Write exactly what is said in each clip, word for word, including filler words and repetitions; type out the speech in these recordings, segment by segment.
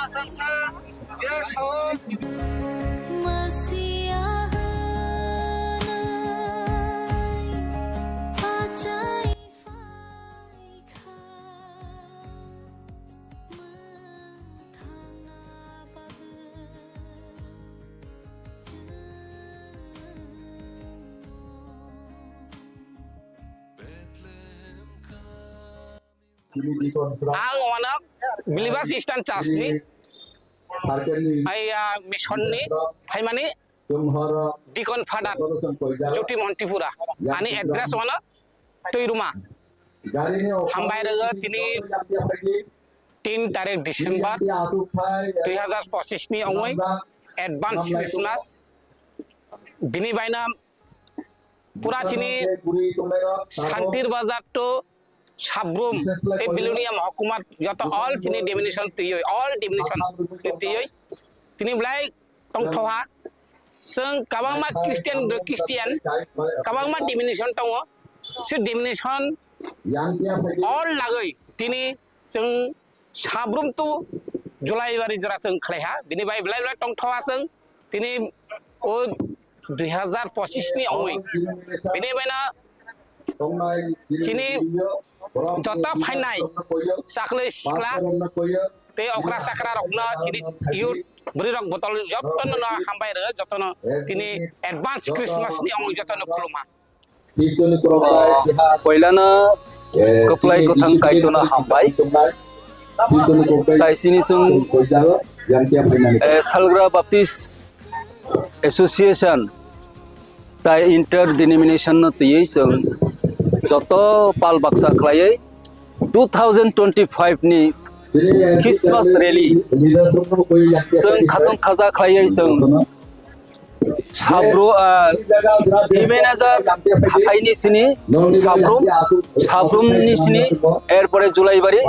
Chwngsa birat kha-o. Masiya hwnwi achai phai kha, mwthangna bagwi chwng Ang wano Believers Eastern Church ni, ai, ah, mission ni phaimani Deacon Father Jyoti Mohan Tripura. Ani address wano Toiruma. Hambai rwgo tini tin tarik December dui hazar pochish ni ongwi advance Christmas. Bini baino pura chini Santir Bazar to Sabrum, tei Bilonia Mohokuma joto all chini denomination twiwi, all denomination twiwi tini belai tongthoha. Chwng kwbangma Christian, Christian kwbangma denomination tongo. Se denomination all lagwi tini chwng Sabrum to Julaibari jora chwng khlaiha. Bini bai belai belai tongthoha chwng. Tini o dui hazar pochish ni ongwi. Bini baino chini joto phainai chaklai sikla tei okra chakra rokno chini youth bwrwi rok botol jotono no hambai rw, jotono tini advance Christmas ni ongwi jotono khulumha. Poilano kwplai kwthang Kaitorno hambai. Tai sini chwng, eh, Salgra Baptist Association tai inter denomination no twiwi chwng joto pal baksa khlaiwi two thousand twenty-five ni Christmas rally chwng khatung khaja khlaiwi chwng Sabro, ah, Imanajar hathaini sini Sabrum, Sabrum ni sini, erpore Julaibari,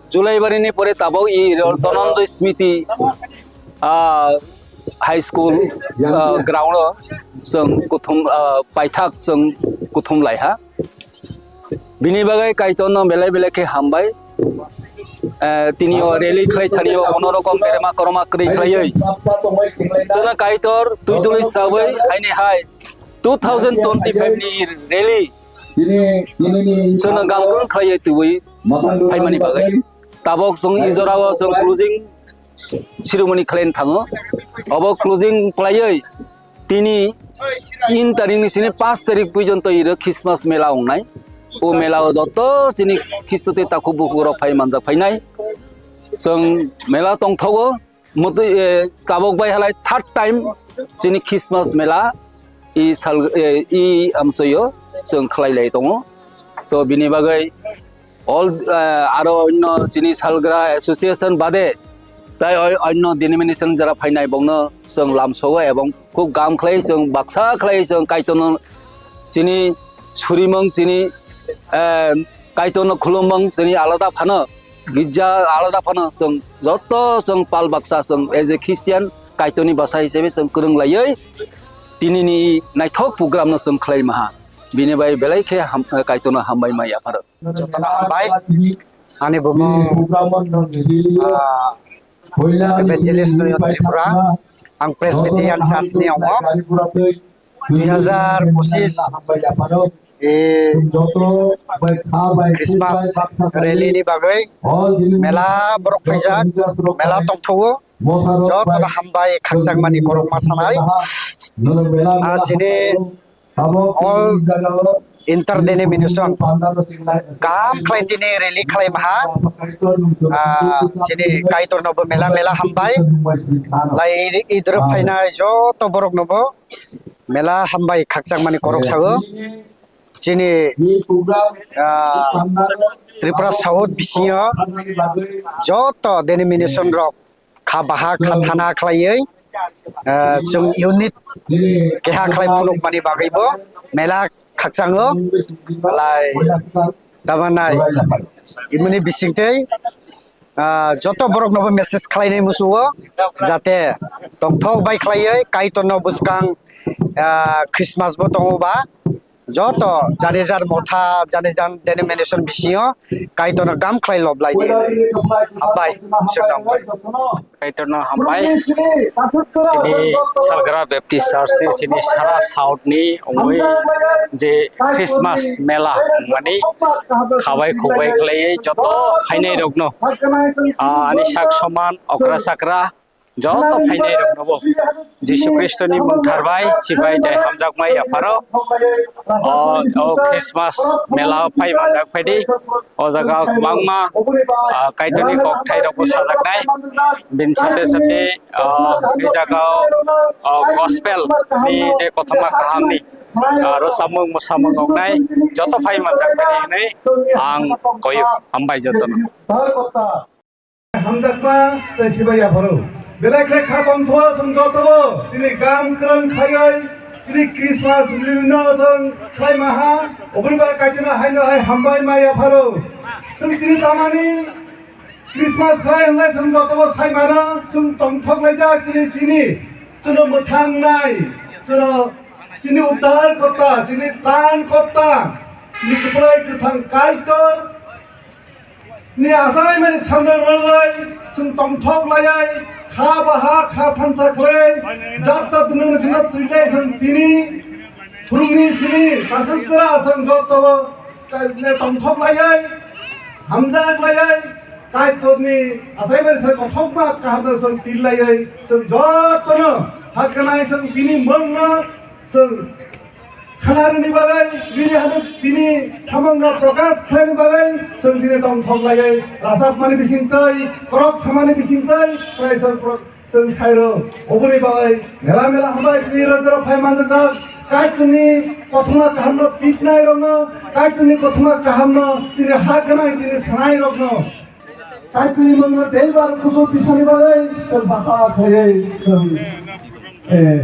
Julaibari ni pore tabok i Dhananjay Smriti, ah, High School, ah, ground o chwng kuthum, ah, paithak chwng kuthum laiha. Bini bagwi Kaitorno belai belai khe hambai. Eh, tini o rally khlai thani o mono rokom berema koroma kwrwi khlaiwi. Chwngno Kaitor twi dului sawi haini hai two thousand twenty-five ni rally chwngno gamkwrwng khlaiwi twiwi phaimani bagwi. Tabok chwng i jorao chwng closing ceremony khlaina thango. Obo closing khlaiwi tini tin tarik ni sini panch tarik porjonto iro Christmas mela wngnai. O mela o joto chini Khristo tei takhuk bukhuk rok phai manjak phainai. Chwng mela tongthogo. Motwi, eh, tabok bai halai third time chini Christmas mela i sal, eh, i amchoyo chwng khlai lai tongo. To bini bagwi all, eh, aro onno chini Salgra Association bade tai oi-, onno denomination jara phainai bongno chwng lamsogo ebong khub gam khlai chwng baksa khlai chwng Kaitorno chini surimung chini, eh, Kaitorno khulumung chini alada phano girja alada phano chwng joto chwng pal baksa chwng as a Christian Kaitorni bwsa hisabe chwng kwrwng laiwi tinini naithok program no chwng khlai maha. Bini bai belai khe ham-, Kaitorno hambai ma yapharo. Jotono hambai. Ani bumung, ah, Evangelist Noyon Tripura. Ang Presbyterian Church ni ongmo. Dui hazar pochish, eh, Christmas rally ni bagwi mela borok phaijak, mela tongthogo. Jotono hambai khakchangmani korokma sanai. Ah, chini all interdenomination kam khlai tini rally khlai maha. Ah, chini Kaitorno bo mela mela hambai. Lai idro phainai joto borokno bo mela hambai khakchangmani korok sago. Chini, ah, Tripura South bisingo joto denomination rok kha baha kha thana khlaiwi, ah, chwng unit keha khlai phunukmani bagwibo mela khakchango. Lai tamanai imoni bisingtwi, ah, joto boroknobo message khlainai musugo, jate tongthok bai khlaiwi Kaitorno bwskang, ah, Christmas bo tongo ba, joto jani jar motha, jani jar denomination bisingo Kaitorno gam khlai lob lai di. Hambai, sir, hambai. Kaitorno hambai. Tini Salgra Baptist Church ni chini sara South ni ongwi je Christmas mela mani khabai khubai khlaiwi joto phainai rokno, ah, ani sak soman okra sakra joto phainai rokno bo Jisu Khristo ni mung tharbai chibai tei hamjakmai yapharo. O, o Christmas mela o phai manjak phaidi. O jaga o kwbangma, ah, Kaitorni kokthai rokbo sajaknai. Bini sate sate, ah, bini jaga o, o gospel ni je kothoma kaham ni, ah, rwchapmung mwsamung wngnai. Joto phai manjak phaidi hinwi ang koyo. Hambai jotono. Hamjakma tei sibai yapharo. Belai khe kha tongthogo chwng jotobo chini gam kwrwng khaiwi chini Christmas rwino chwng khlai maha, oboni bagwi Kaitorno haino hai hambai ma yapharo. Chwng chini tamani Christmas khlai hwnlai chwng jotobo sai mano, chwng tongthok laijak chini, chini, chwngno mwthang nai, chwngno chini uddhar korta, chini tran korta, chini kwplai kwthang Kaitor, ni achaimani samno rwlai, chwng tongthok laiwi, kha baha, kha thansa khlai, jat jat nwng sino twijlai chwng tini, phwrwngni sini, kasuk jora chwng jotobo, le tongthok laiwi, hamjak laiwi, Kaitorni achaimani sai kothokma kahamno chwng tillaiwi, chwng jotono hakhe nai chwng bini mungno chwng khanarwni bagwi, bini hano, bini samungno prokash khlaini bagwi chwng dini tongthok laiwi, rachapmani bisingtwi, khorok samani bisingtwi, Kaitor pro-, chwng sairo. Oboni bagwi mela mela hambai tini rojak phai manjak, Kaitorni kothoma kahamno pitnai rokno, Kaitorni kothoma kahamno tini ha gwnai tini sanai rokno. Kaitorni mungno teibar kusu tisani bagwi chwng bata khlaiwi chwng, eh,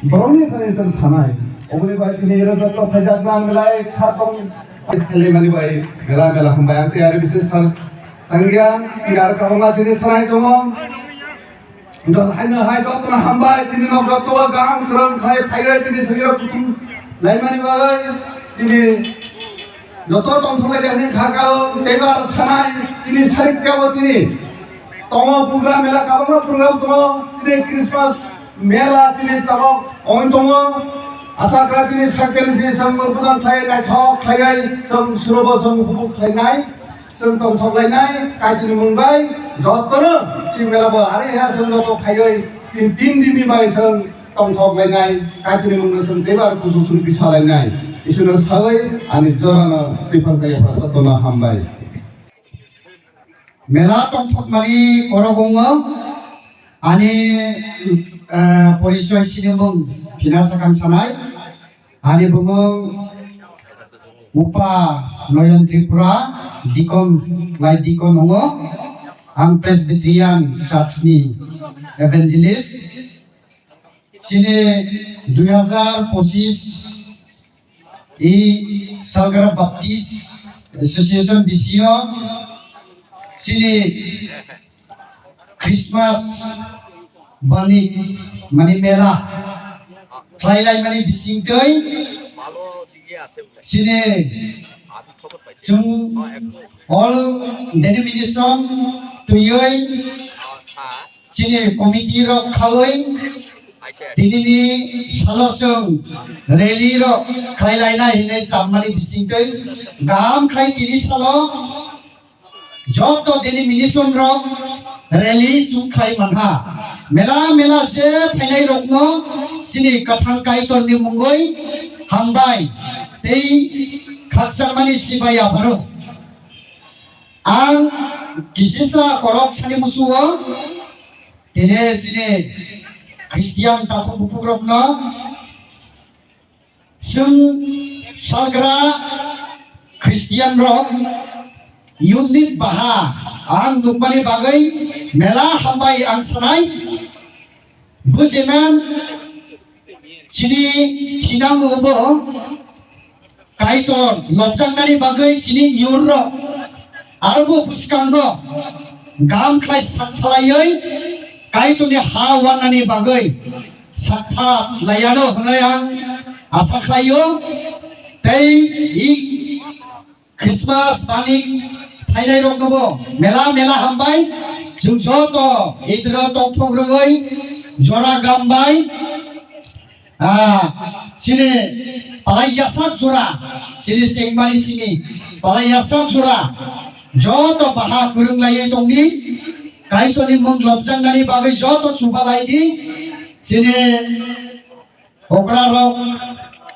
borokni thani chwng sanai. Oboni bai tini ero joto phaijak nang belai kha tong. Khalimani bai mela mela hambai ang tei ari bises sal tangya tini ar kabangma chini sanai tongo. Dol haino hai jotono hambai, tini nok joto o gam kwrwng khai phaiwi tini sogiro kuthum laimani bagwi tini joto tongthok lai jani kha kao teibo aro sanai tini sarik tebo tini tongo program mela kabangma program tongo tini Christmas mela tini tabok ongwi tongo. Asa kha tini sarik tini tini chwng urbudam khlai naithok khlaiwi chwng surobo chwng upubuk khlainai. Chwng tongthok lainai, Kaitorni mung bai jotono chini mela bo ari ha chwng joto phaiwi tin, tin din ni bai chwng tongthok lainai, Kaitorni mungno chwng teibar kusu chwng kisa lainai. Isurno sawi ani jorano twiphan kaiya jotono hambai. Mela tongthok mani korok wngo ani, ah, porisoy sinimung phina sakang sanai. Ani bumung Upa Noyon Tripura, Deacon, Lai Deacon wngo. Ang Presbyterian Church ni Evangelist. Chini dui hazar pochis i Salgra Baptist Association bisingo chini Christmas bani mani mela khlai lai mani bisingtwi chini chwng all denomination twiwi chini committee rok khawi tinini salo chwng rally rok khlai lainai hinwi chapmani bisingtwi gam khlai tini salo joto denomination rok rally chwng khlai manha. Mela mela je phainai rokno chini kwthang Kaitorni mungwi hambai tei khakchangmani sibai yapharo. Ang kisisa korok sani musuo, tini chini Christian takhuk bukhuk rokno Chwng salgra Christian rok unit baha ang nukmani bagwi mela hambai ang sanai. Bujiman chini thinang ubo Kaitor lobjaknani bagwi chini yur rok arbo bwskango gam khlai sak khlaiwi Kaitorni ha wanani bagwi sakha laiyano hwnwi ang asa khlaio. Tei i Christmas bangwi phainairoknobo mela mela hambai. Chwng joto idro tongthok rwgwi jora gambai. Ah, chini palai yasak jora, chini chengmani simi palai yasak jora, joto baha kwrwng laiwi tongdi, Kaitorni mung lobjaknani bagwi joto chuba laidi, chini okra rok,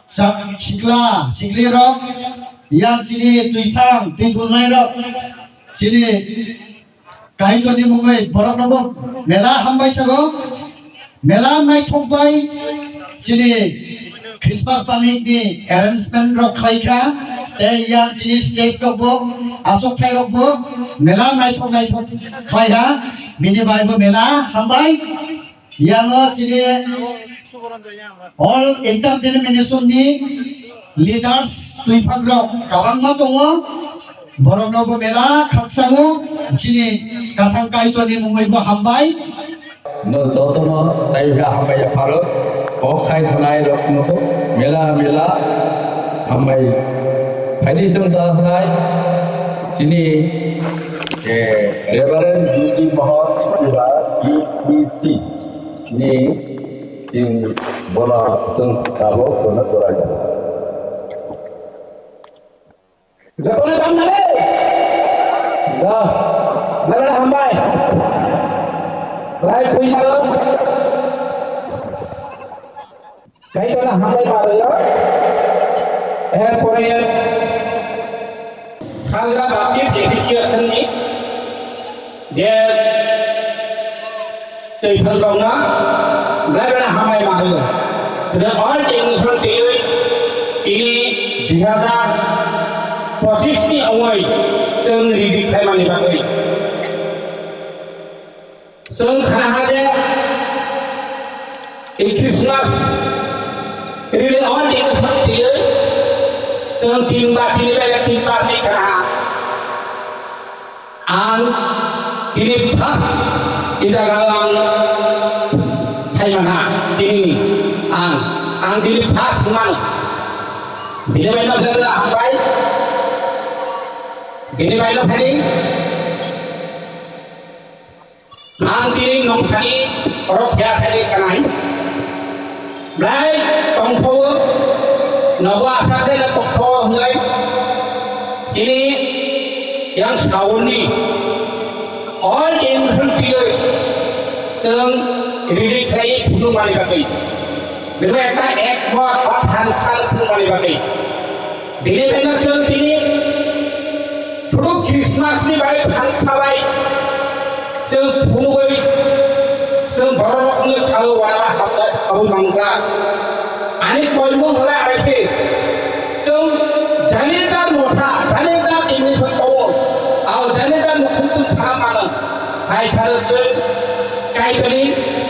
sa-, sikla, sikli rok, yang chini twiphang, twi thulnai rok, chini Kaitorni mungwi boroknobo mela hambai sabo. Mela naithok bai chini Christmas picnic ni arrangement rok khlai kha. Tei yang chini stage rok bo aswk thai rok bo mela naithok naithok khlai ha. Bini bai bo mela hambai. Yango chini all interdenomination ni leaders twiphang rok kwbangma tongo. Borokno bo mela khakchangno chini kathang Kaitorni mungwi bo hambai. No jotono taiha hambai yapharo. Kok sai thanai rokno mela mela hambai. Phaidi chwng da thanai chini, eh, Reverend G T Mohor Sriba, E P C ni chini bono chwng tabok bono korai. Jotono tang nang le. Da. Nang hambai. Lai pui na. Kaitorno hambai ma rwyo. Erpore Khalda Baptist Association ni je twi phalrokno Bible hambai ma rwyo. Sida all tension twiwi ini dui hazar pochis ni ongoi chwng ridi khlaimani bagwi. Chwng khna ha je, i Christmas rili on din twiwi chwng tin bar, tini bai tin bar ni khna ha. Ang tini first i jaga ang thai man ha, tini ni ang, ang tini first man. Bini bai no bela hambai. Bini bai no phani. Ang tini nongthani oro phiya thani sanai. Belai tongthogo, nobo asakhe na tongthogo hwnwi chini yang sauni all tension twiwi chwng ridi khlai phunukmani bagwi. Bini ekta ekmor ba thansa phunukmani bagwi. Bini bai no chwng tini sudu Christmas ni bai thansa bai chwng phunugwi chwng borok rok no sao wana hambai abo mangkha. Ani koimung hwlai arai se chwng jani jar motha, jani jar English tongo, ao jani jar mukhung chwng sana mano. Hai phano chwng Kaitorni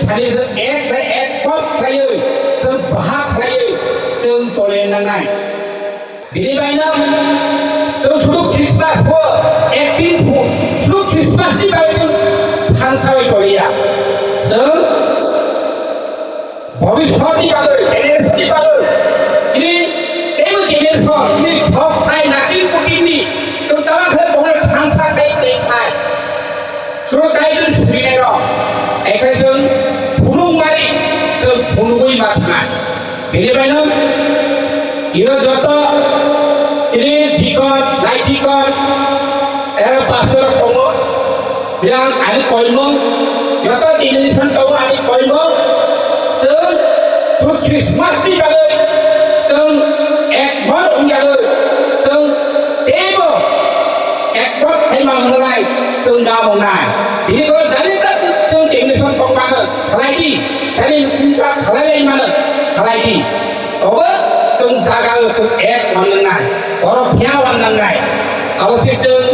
thani chwng ek bai ek kok khlaiwi chwng bahak khlaiwi chwng chole nangnai. Bini baino chwng sudu Christmas bo ek din phu-, sudu Christmas ni bagwi chwng thansa bai toliya. Chwng bhobishyot ni bagwi, generation ni bagwi, chini teibo generation, chini sok phai natin putin ni chwng tama khe bongno thansa khai tei khai. Chwng Kaitor suri nairok, ekhai chwng phunuk mari, chwng phunugwi ma thangna. Bini baino, iro joto chini deacon, nai deacon, ero pastor tongo. Birang ani koimung, joto denomination tongo ani koimung. Chwng, chwng Christmas ni bagwi, chwng ekmor wngjagwi, chwng teibo ekmor khai manglai, chwng da mongnai. Bini kono jani ta chwng denomination tongmano khalai di, jani ungka khalai lai mano khalai di. Obo chwng jaga o chwng ek wan nangnai, oro phiya wan nangnai. Abo se chwng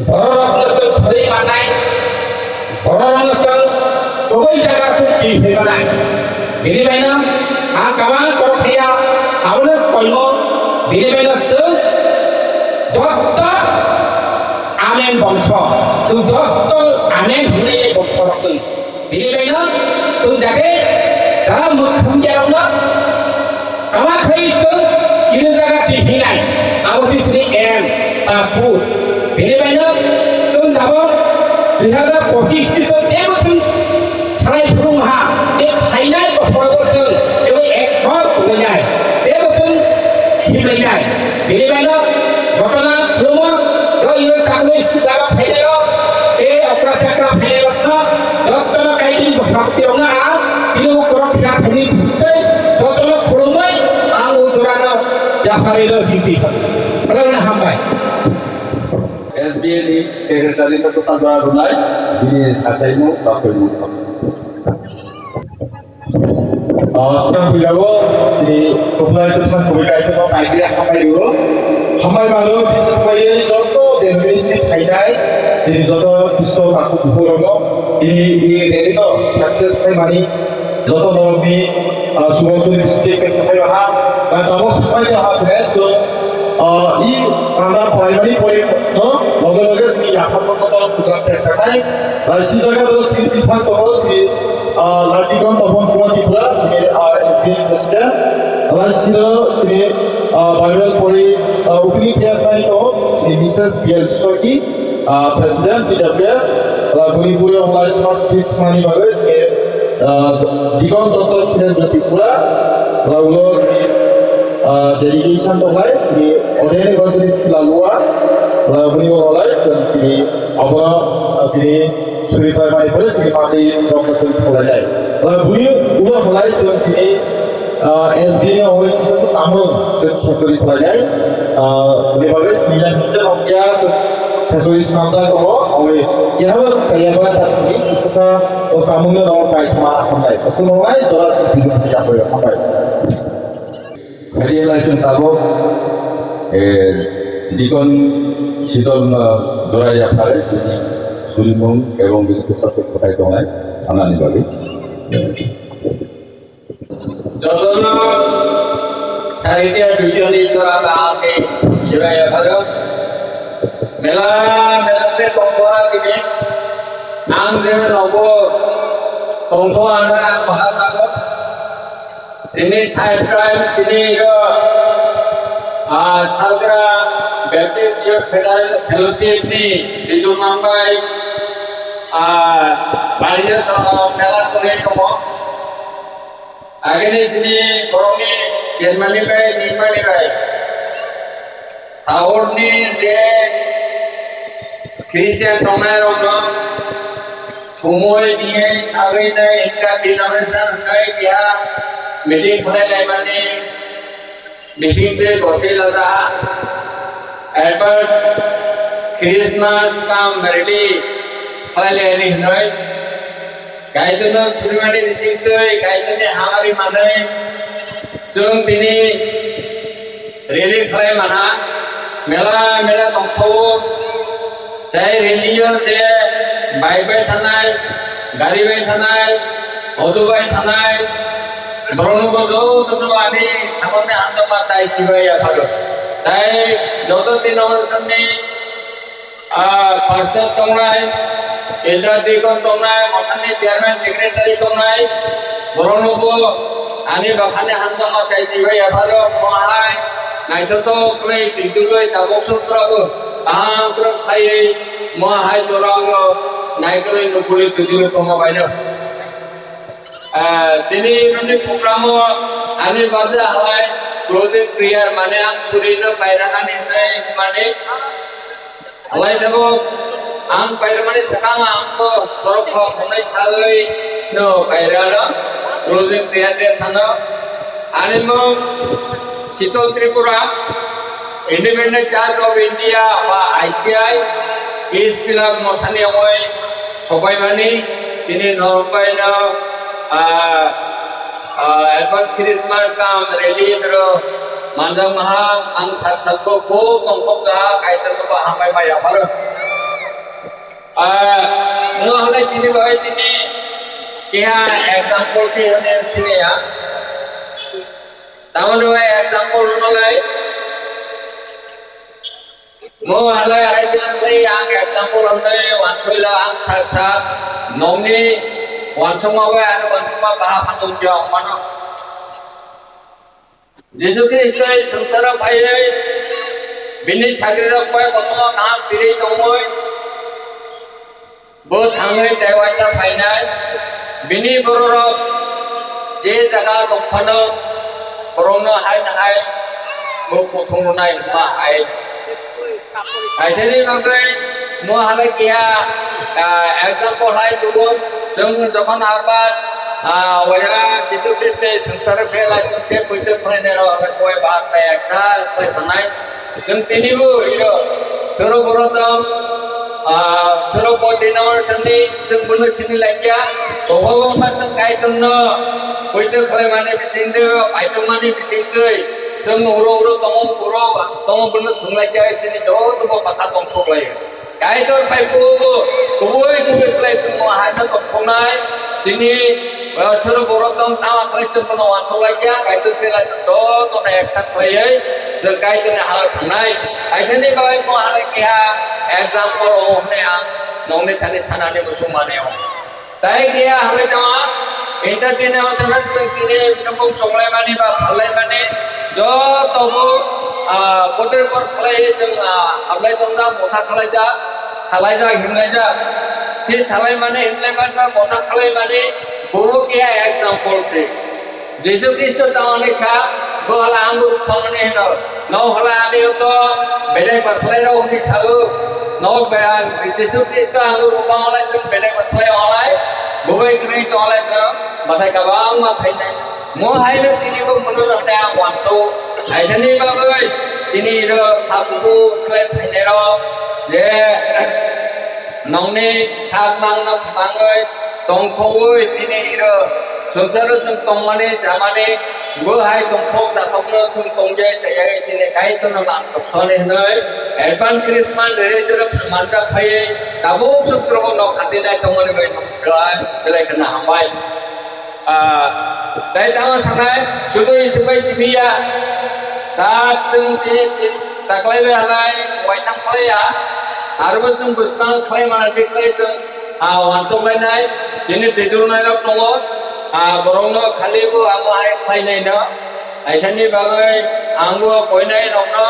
borok no chwng phwrwi mannai, borok no chwng tongwi jaga chwng twi phai mannai. Bini baino ang kabang kok thaya, abono koimo, bini baino chwng jotto amen bongso, chwng jotto amen hwnwi bongso rok chwng. Bini baino chwng jate jara mwkhang jarokno Kama khai chwng chini jaga tihinai, abo si chini aim, purpose. Bini baino chwng jabo dui hazar pochis ni chwng tebo chwng khalai phuru maha, tei phainai bosorogo chwng tebo ekmor wnglainai, tebo chwng khiplainai. Bini baino jotona khulumo, jo iro chaknwi si jaga phainairok, tei okra chakra phainairokno jottono kaitwi bwsaktirokno ang tini bo korok thya phaini bisingtwi jottono khulumwi ang o jorano yapharwi rw himpi. Belai belai hambai. S B A ni secretary no bwsajora rwnai bini sakhaimung bakhaimung. Ah, swkang puilao chini kwplai kwthang kwbai kaitokno kaibri hambai rwo. Hambai maro, bises khlaiwi joto denomination ni phainai chini joto Khristo takhuk bukhuk rokno tini i rally no success khlaimani joto norokni, ah, subong suri bisingtwi se kwthai baha. Ba tabok swkang ja ha dress to, ah, i panda phaimani pore no loge loge chini yaphang no kotor kutra se thakai. Ba si jaga do chini biphang tongo chini Ah, Latikon Topon Kumar Tripura, chini, ah, S B N president. Alai siro chini, ah, Bible pori, ah, opening prayer bai tongo, chini Missus B L Soki, ah, president P W S. Alai buri buri alai smart speech mani bagwi chini, ah, Dikon Dotto student Tripura. Alai ulo chini, ah, dedication tonglai, chini ordained evangelist Lalua. Alai buri alai chini abono, ah, chini Suri pai pai pore sini mati rok suri khalai nai. Bui ulo khalai sini, ah, S B ni oi kisa samung suri khasuri khalai nai. Ah, ni bagwi sini yang kisa rok ya khasuri sinamjak tongo. Oi ya ba saya ba ta ni kisa sa o samung no rok sai ma khambai. Sumung nai jora sini tiga tiga pore khambai. Phaidi lai chwng tabuk, eh, Deacon Sidolno jora yaphare bini surimung ebong bini kwchak kwchak tongnai sanani bagwi. Jotono Sahitya Bidhyani jora kaham ni jora yapharo. Mela mela khe tongkha tini. Ang je nobo tongkha ano ang bahar nago. Tini thai prime chini ro, ah, Salgra Baptist Youth Federal Fellowship ni Bidhu Mambai, ah, Baria Songha mela khulai tongo. Agini chini borokni chairman ni bai, nima ni bai. Saurni je Christian tongnai rokno thumui niyai sagwi nai inter denomination hwnwi keha meeting khlai laimani bisingtwi gosoi lajaha. Advert Christmas cum rally khlai laini hwnwi Kaitorno surimani bisingtwi Kaitorni hamari manwi chwng tini rally khlai mana, mela mela tongphuru, tei rally-o je bike bai thanai, gari bai thanai, auto bai thanai, borokno bo jotono ani tabukni hamjakma tai sibai yapharo. Tai joto tin number sanni Ah, pastor tongnai, elder deacon tongnai, mothani chairman secretary tongnai, borokno bo ani bakhani hamjakma tai chibai yapharo mohai naithothok khlai twikulwi tabuk sutrago kaham kwrwng khaiwi mohai jorao naikolwi nukulwi twikulwi tongma baino. Ah, tini nini programo ani barja halai closing prayer mane ang surino pairana ni hinwi mane Halai tabuk ang pairmani swkang ang bo borok kok hwnwi sawi no pairano closing prayer de thano. Ani mung Shitol Tripura, Independent Church of India ba I C I, East Pilak Mothani ongoi sobaimani tini norok bai no, ah, Ah, advance Christmas kam ready dro manjak maha ang sak sak bo bo tongkok jaha kaitor bo hambai mai yapharo. Ah, no halai chini bai tini keha example si hone chini ya. Tamon bai example no lai. Mo halai arai jang tei ang example hwnwi wansoi la ang sak sak nokni wansukma bai ano wansukma baha phanung jong mano. Jisu Khristo swngcharo phaiwi bini sagrirok bai kothoma kaham pirwi tongwi bo thangwi tei waisa phainai. Bini bororok je jaga tongphano borokno hai hai bo kuthum rwnai hwnma hai. Haithani bagwi mo halai keha, ah, example hai tubu. Chwng jokhon arbar, ah, waiha Jisu Khristo swngcharo phela chwng khe poito khlainai rok halai kowai bahai khlai eksa khlai thanai. Chwng tinibo hiro soro borok tong, ah, soro bodino sani chwng bono sini laikya. Bobo ma chwng Kaitorno poito khlaimani bisingtwi, paitokmani bisingtwi chwng uro uro tongo, uro tongo bono swng laikya, tini jotobo bwkha tongthok lai. Kaitor phai kubo kubui kubui khlai chwng mo haino tongthoknai. Tini, ah, soro borok tong tama khlai chwng bono wanthok laikya, Kaitor phela chwng jotono accept khlaiwi chwng Kaitorni halo thangnai. Haithani bagwi mo halai keha example o hwnwi ang nongni thani sanani muchung mani o. Tai keha halai tama entertainment o sanani chwng tini nukung chonglaimani ba phallaimani jotobo, ah, kotor kor khlaiwi chwng, ah, hablai tongjak, motha khlaijak, khalaijak, himlaijak. Si thalaimani, himlaimani ba motha khlaimani bo keha example se. Jisu Khristo tangni sa, bo hala angur phangni hino. No hala ani to bedai baslai rok ni sago. No be Jisu Khristo angur phang hala chwng bedai baslai halai. Bo bai gwnai to halai chwng bathai kabang ma phainai. Mo haino tini bo mono no te ang wanso. Haithani bagwi tini ro hakuku khlai phainai rok je nongni sak mangno phangwi tongthogwi tini iro swngcharo chwng tongmani chamani bo hai tongthok jathokno chwng tongjai chayai tini Kaitorno langthok thoni hwnwi advance Christmas rere jero manjak phaiwi tabuk sukrobo nok khatinai tongmani bai nokhlai belai kheno hambai. Ah, tai tamo sanai, sudu isi bai simi ya. Ta chwng tini tin taklai bai halai, waithang khlai ya. Aro bo chwng bwskang khlai mana, tei khlai chwng, ah, wansuk lai nai. Tini twi dul nai rok tongo. Ah, borok no khali bo amo hai khlai nai no. Aithani bagwi ang bo koi nai rok no,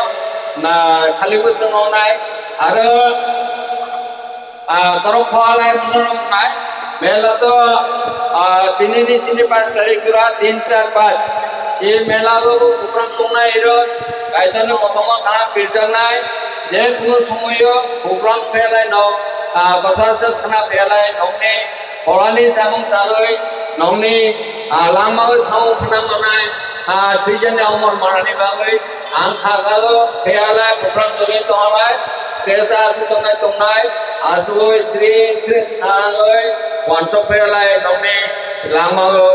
na khali bo chwng ong nai. Aro Ah, torok kho alai bono rok nai. Mela to, ah, tini ni sini pas tarik jora tin char pas. E mela o bo program tongnai iro. Kaitor ni kothoma kaham pirjaknai. Je kunu somoyo program phelai no, ah, bwsaswk khna phelai nokni kholani samung saloi nokni, ah, lama o samung khna manai, ah, thwijani omor manani bagwi. Ang khakalo pheyalai, buphang choli tonglai, stage a aswk tongnai tongnai, aswk sring sring thangwi wansok pheyalai nokni lama o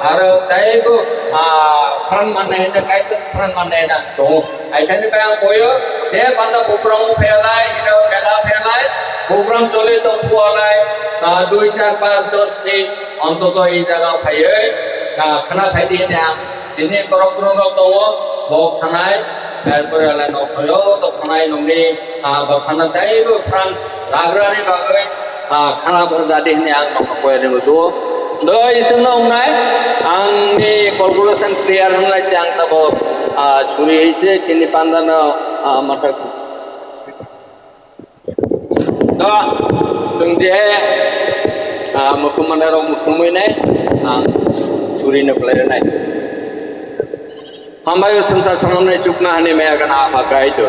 aro taibo, ah, phrang mannai hwnwi kaitor phrang mannai hwnwi ang tongo. Aithani bai ang boyo, de panda buphang pheyalai, ino mela pheyalai, buphang choli tongphualai, ah, dui char pas dos minute ontoto i jaga phaiwi, ah, khna phaidi hwnwi ang Chini borok borok rok tongo, bok sanai, er pore alai nok phai o, tok sanai nokni, ah, bok sana taibo phrang ragrani bagwi, ah, khana bo jadi hwnwi ang nokno koi ringo tuo. Do iswk no wngnai, ang ni calculation clear hwnlai se ang tabo, ah, suri se chini panda no, ah, matak. Da, chwng je, ah, mukhum manai rok mukhumwi nai, ang suri no kwlai rwnai. Hambai o swngchar swnamnai chukna hani maya gana apa kaitor.